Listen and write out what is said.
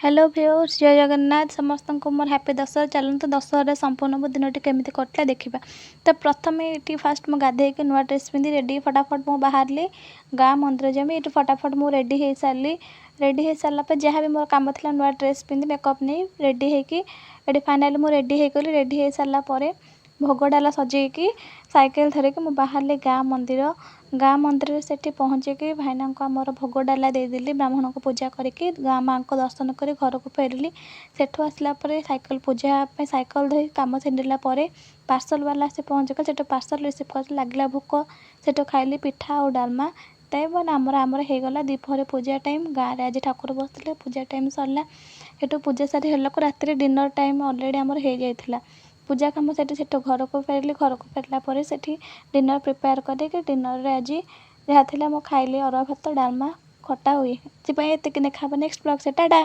Hello viewers, ଜୟ ଜଗନ୍ନାଥ। ସମସ୍ତଙ୍କୁ ମୋର happy Dussehra. ଚାଲନ୍ତୁ, ଦଶହରା ସମ୍ପୂର୍ଣ୍ଣ ମୋ ଦିନଟି କେମିତି କଟିଲା ଦେଖିବା। ତ ପ୍ରଥମେ ଏଠି ଫାଷ୍ଟ ମୁଁ ଗାଧେଇକି ନୂଆ ଡ୍ରେସ୍ ପିନ୍ଧି ରେଡ଼ି, ଫଟାଫଟ ମୁଁ ବାହାରିଲି ଗାଁ ମନ୍ଦିର ଯିବି। ଏଠି ଫଟାଫଟ ମୁଁ ରେଡ଼ି ହେଇସାରିଲି। ରେଡ଼ି ହେଇସାରିଲା ପରେ ଯାହା ବି ମୋର କାମ ଥିଲା, ନୂଆ ଡ୍ରେସ୍ ପିନ୍ଧି, ମେକଅପ୍ ନେଇ, ରେଡ଼ି ହେଇକି ଏଠି ଫାଇନାଲି ମୁଁ ରେଡ଼ି ହେଇଗଲି। ରେଡ଼ି ହେଇସାରିଲା ପରେ ଭୋଗ ଡାଲା ସଜେଇକି, ସାଇକେଲ ଧରିକି ମୁଁ ବାହାରିଲି ଗାଁ ମନ୍ଦିର। ଗାଁ ମନ୍ଦିରରେ ସେଠି ପହଞ୍ଚିକି ଭାଇନାଙ୍କୁ ଆମର ଭୋଗ ଡାଲା ଦେଇଦେଲି। ବ୍ରାହ୍ମଣଙ୍କୁ ପୂଜା କରିକି, ଗାଁ ମାଆଙ୍କ ଦର୍ଶନ କରି ଘରକୁ ଫେରିଲି। ସେଠୁ ଆସିଲା ପରେ ସାଇକେଲ ପୂଜା ପାଇଁ ସାଇକେଲ ଧରି କାମ ଛିଣ୍ଡିଲା ପରେ ପାର୍ସଲ ବାଲା ଆସି ପହଞ୍ଚିଗଲେ। ସେଠୁ ପାର୍ସଲ ରିସିଭ୍ କରି ଲାଗିଲା ଭୋକ। ସେଠୁ ଖାଇଲି ପିଠା ଆଉ ଡାଲମା। ଦେନ୍ ଆମର ଆମର ହେଇଗଲା ଦ୍ୱିପହରେ ପୂଜା ଟାଇମ୍। ଗାଁରେ ଆଜି ଠାକୁର ବସିଥିଲେ। ପୂଜା ଟାଇମ୍ ସରିଲା। ସେଠୁ ପୂଜା ସାରି ହେଲାକୁ ରାତିରେ ଡିନର୍ ଟାଇମ୍ ଅଲରେଡ଼ି ଆମର ହେଇଯାଇଥିଲା। ପୂଜା କାମ ସେଠି, ସେଠୁ ଘରକୁ ଫେରିଲି। ଘରକୁ ଫେରିଲା ପରେ ସେଠି ଡିନର୍ ପ୍ରିପେୟାର କରିକି ଡିନର୍ରେ ଆଜି ଯାହା ଥିଲା ମୁଁ ଖାଇଲି, ଅରୁଆ ଭାତ, ଡାଲମା, ଖଟା ହୁଏ। ସେଥିପାଇଁ ଏତିକି। ଦେଖା ହେବ ନେକ୍ସଟ ବ୍ଲଗ୍‌ରେ। ଟାଟା।